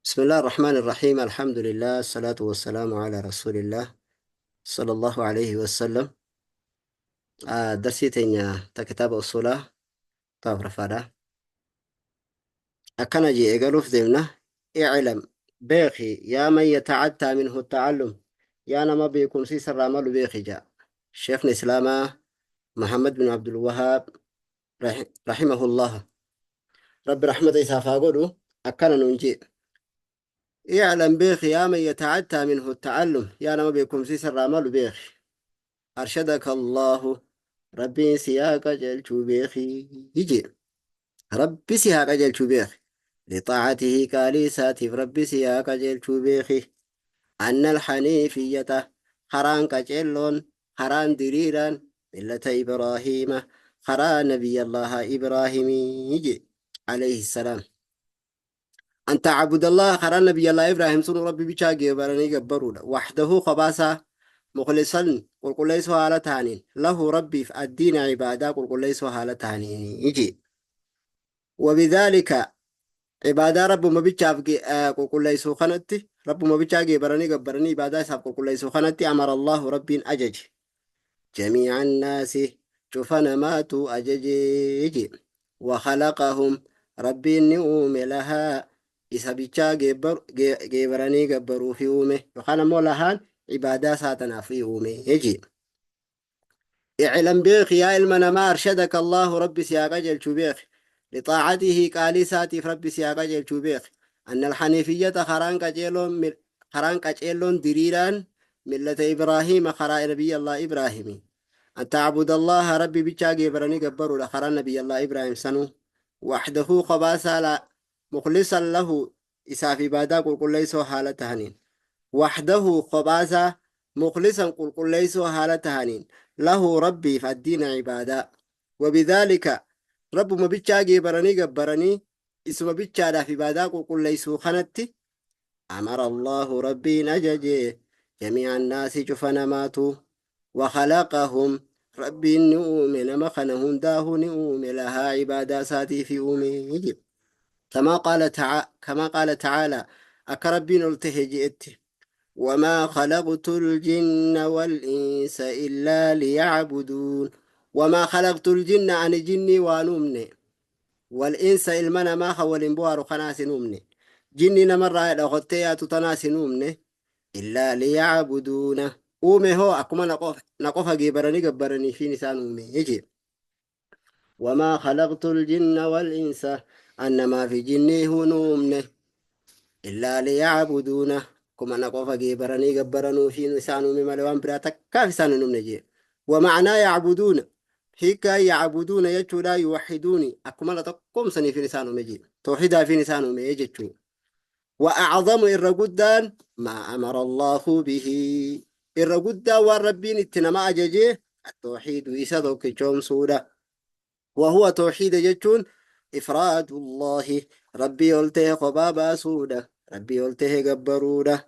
بسم الله الرحمن الرحيم. الحمد لله، الصلاة والسلام على رسول الله صلى الله عليه وسلم. Darsii teenya ta kitaaba usulaa ta afuraffaadha. Akkana jee eegaluuf deemna. اعلم beeki يا من يتأتى منه التعلم، yaa nama beekumsi isarraa malu beeki jaa. Sheekni Islaamaa Muhammad bin Abdul Wahaab رحمه الله، Rabbi rahmata isaaf haa godhu, akkana nuun jee: اعلم beeki يا من يتأتى منه التعلم، yaa nama beekumsi isarraa malu beeki. أرشدك الله، Rabbiin si haa qajeelchuu beeki jee. Rabbi si haa qajeelchuu beeki. لطاعته، qaalii isaatiif Rabbi si haa qajeelchuu beeki. أن الحنيفية، karaan qaceelloon, karaan diriiraan، ملة إبراهيم، karaa Nabiy Allaha Ibraahimii je عليه السلام. أن تعبد الله، karaa Nabiy Allah Ibraahim sun Rabbi bichaa geebaranii gabbaruudha. وحده، kophaa, مخلصا، qulqulleessoo haala ta'aniin، له، Rabbiif، الدين، cibaadaa qulqulleessoo haala ta'aniin je. وبذلك، cibaadaa Rabbuma bichaaf qulqulleessuu kanatti, Rabbuma bichaa geebaranii gabbaranii ibaadaa isaaf qulqulleessuu kanatti، أمر الله، Rabbiin ajaje، جميع الناس، cufa namaatu ajajee je. وخلقهم، Rabbiin ni uume، لها، isa bichaa geebaranii gabbaruufi uume, yookaan ammoo لها، cibaadaa isaa tanaaf uume je. اعلم beeki yaa ilma namaa، أرشدك الله، Rabbi si haa qajeelchuu beeki، لطاعته، qaalii isaatiif Rabbi si haa qajeelchuu beeki. أن الحنيفية، karaan qaceelloon diriiraan، ملة إبراهيم، karaa Nabiy Allah Ibraahimi. أن تعبد الله، Rabbi bichaa geebaranii gabbaruudha karaa Nabiy Allah Ibraahim sanuu، وحده، kophaa isaa، مخلصا له، isaaf ibaadaa qulqulleessoo haala tahaniin، وحده، kophaasaa، مخلصا، qulqulleessoo haala tahaniin، له، Rabbiif، الدين، cibaadaa. وبذلك، Rabbuma bichaa geebaranii gabbaranii isuma bichaadhaaf ibaadaa qulqulleessuu kanatti، أمر الله، Rabbiin ajaje، جميع الناس، cufa namaatu. وخلقهم، Rabbiin ni uume, nama kana hundaahuu ni uume، لها، cibaadaa isaatii fi uume. كما قال تعالى، akka Rabbiin ol tahe je'etti: وما خلقت الجن والإنس إلا ليعبدون. وما خلقت الجن، ani jinnii waan uumne، والإنس، ilma namaa kan waliin bu'aaru kanaas hin uumne, jinni namarraa dhokottee yaatu tanaas hin uumne، إلا ليعبدون، uume hoo akkuma na qofa geebaranii gabbaraniifiin isaan uume jee. وما خلقت الجن والإنس، annamaa fi jinnii hin uumne، إلا ليعبدون، akkuma na qofa geebaranii gabbaranuufiin isaan uume malee waan biraa takkaaf isaan hin uumne jee. ومعنى يعبدون، hiikkaa يعبدون jechuudha، يوحدوني، akkuma na tokkoomsaniifin isaan uume jee, tawxiidaafin isaan uume jechuu. وأعظم، irra guddaan، ما أمر الله به، irra guddaan waan Rabbiin itti nama ajaje، التوحيد، isa tokkichoomsuudha. وهو، توحيد jechuun، إفراد الله، Rabbii ol ta'e kophaa baasuudha, Rabbii ol ta'e gabbaruudha،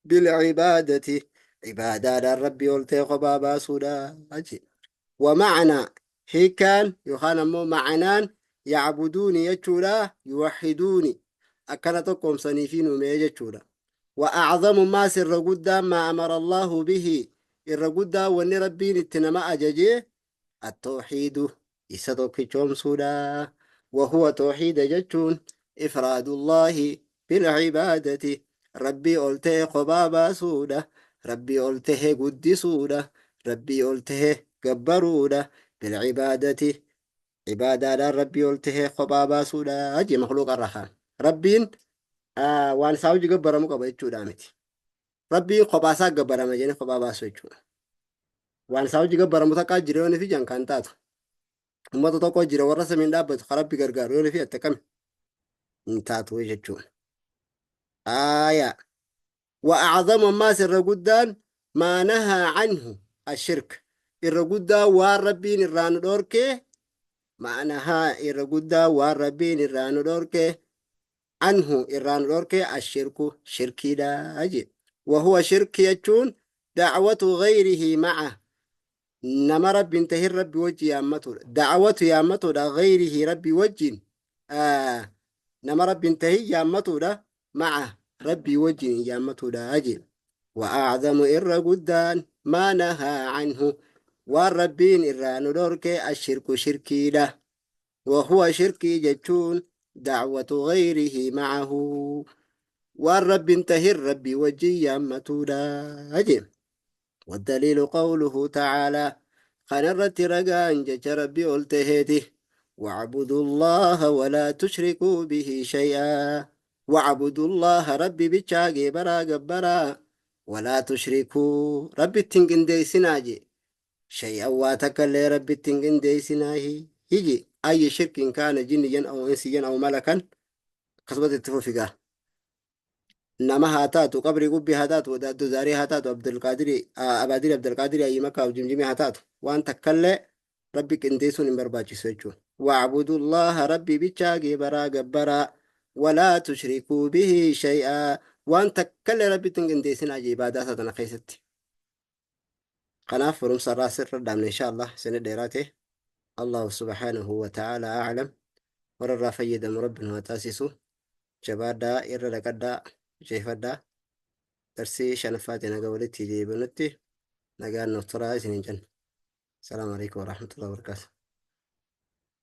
بالعبادة، cibaadaadhaan Rabbii ol ta'e kophaa baasuudha. ومعنى، hiikkaan yookaan ammoo ma'anaan يعبدوني jechuudha، يوحدوني، akkana tokkoomsanii fi nuumee jechuudha. وأعظم ما، irra guddaan، ما أمر الله به، irra guddaan wanni Rabbiin itti nama ajaje، التوحيد، isa tokkichoomsuudha. وهو، توحيد jechuun، إفراد الله بالعبادة، Rabbii ol ta'e kophaa baasuudha, Rabbii ol ta'e guddisuudha, Rabbii ol ta'e gabbaruudha، بالعبادة، cibaadaadhaan Rabbii ol ta'e kophaa baasuudha jee. Makluuqa irraa kaan Rabbiin waan isaa hojii gabbaramu qaba jechuudha miti. Rabbiin kophaa isaa gabbarama jennee kophaa baasu jechuudha. Waan isaa hojii gabbaramu takkaa jira yoon fi jan kan taatu. Uummata tokko jira warra samiin dhaabbatu kan Rabbi gargaaru yoon fi atte kami hin taatu jechuudha. Aayaa. وأعظم ما، irra guddaan، ما نهى عنه الشرك، irra guddaa waan Rabbiin irraa nu dhorke، ما نهى، irra guddaa waan Rabbiin irraa nu dhorke، عنه، irraa nu dhorke، الشرك، shirkiidha je. وهو، shirki jechuun، دعوة غيره معه، nama Rabbiin tahin Rabbi wajji yaammatudha. دعوة، yaammatudha، غيره، Rabbi wajjin nama Rabbiin tahin yaammatudha. Maca Rabbii wajjiin yaammatuudha jee. Wa a'zamu irra guddaan maa nahaa canhu waan Rabbiin irraa nu dhorke ashirku shirkiidha. Wa huwa shirkii jechuun da'watu ghayrihi ma'ahu waan Rabbiin tahin Rabbii wajjin yaammatuudha jee. والدليل قوله تعالى خنرت رقان جج ربي قلتهيته واعبدوا الله ولا تشركوا به شيئا واعبدوا الله ربي بيتشاقي برا قبرا ولا تشركوا ربي تنقنديسناجي شيئا واتك اللي ربي تنقنديسناهي يجي أي شرك كان جنيا أو إنسيا أو ملكا قصبت التفوفقة Nama haa taatu, qabrii qubbii haa taatu, wadaaddo zaarii haa taatu, Abdulqaadiri, Abaadiri Abdulqaadiri ayyii makkaa jimjimii haa taatu, waan takkallee Rabbi qindeessuun hin barbaachisu jechuudha. Wa'budullaha Rabbi bichaa geebaraa gabbaraa walaa tushrikuu bihi shay'aa waan takkallee Rabbitti hin qindeessinaa jee ibaadaa isaa tana keessatti. Kanaaf barumsa irraa sirra dhaabne insha Allah isin dheeraate. Allahu subhaanahu wa ta'ala a'lam. Warra irraa fayyadamu Rabbi nu haa taasisu. Jabaadhaa irra dhaqadhaa jeefadhaa. Darsii shanaffaatiin haga walitti deebinutti nagaan nuuf turaa isiniin jenna. Salaamu alaikum warahmatullahi wabarakatuh.